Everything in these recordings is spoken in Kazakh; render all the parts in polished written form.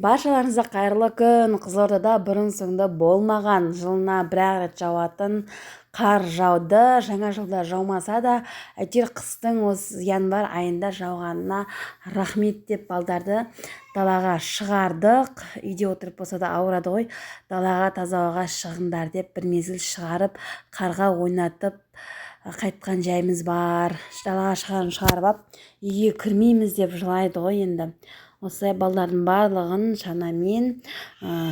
Баршаларыңызға қайырлы күн. Қызылордада бұрын-соңды болмаған, жылына бір-ақ рет жауатын қар жауды. Жаңа жылда жаумаса да, әйтеуір қыстың осы январь айында жауғанына рахмет деп балдарды далаға шығардық. Үйде отырып болса да ауырады ғой, далаға таза ауаға шығыңдар деп бір мезгіл шығарып, қарға ойнатып қайтқан жайымыз бар. Далаға шығарып ап, үйге кірмейміз деп жылайды ғой енді. Осылай балдардың барлығын шанамен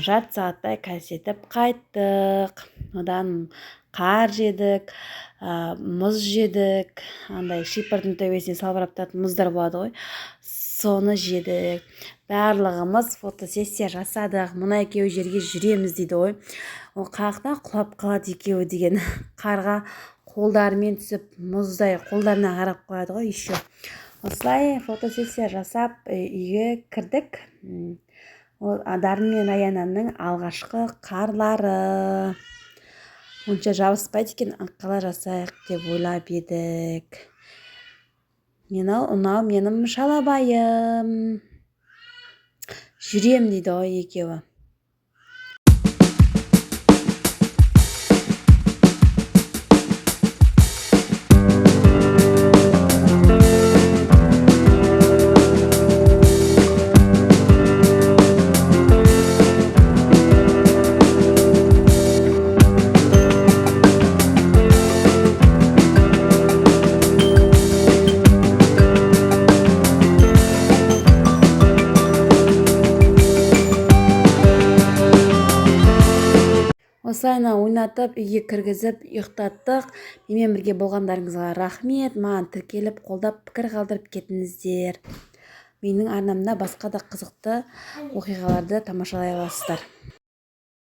жарты сағаттай кәсетіп қайттық. Одан қар жедік, мұз жедік. Андай шипырдың төбесіне салбырап тұратын мұздар болады ғой, соны жедік. Барлығымыз фотосессия жасадық. Мына екеуі жерге жүреміз дейді ғой. Ол қаяқта құлап қалады екеуі деген. Қарға қолдарымен түсіп, мұздай қолдарына қарап қояды ғой еще. Осылай фотосессия жасап үйге кірдік. Ол Дарын мен Раянаның алғашқы қарлары. Онша жабыспайды екен, аққала жасайық деп ойлап едік. Мынау менің шалабайым. Жүрем дейді ғой екеуі. Осылайына ойнатып, үйге кіргізіп, ұйықтаттық. Менімен бірге болғандарыңызға рахмет. Маған тіркеліп, қолдап, пікір қалдырып кетіңіздер. Менің арнамда басқа да қызықты оқиғаларды тамашалай аласыздар.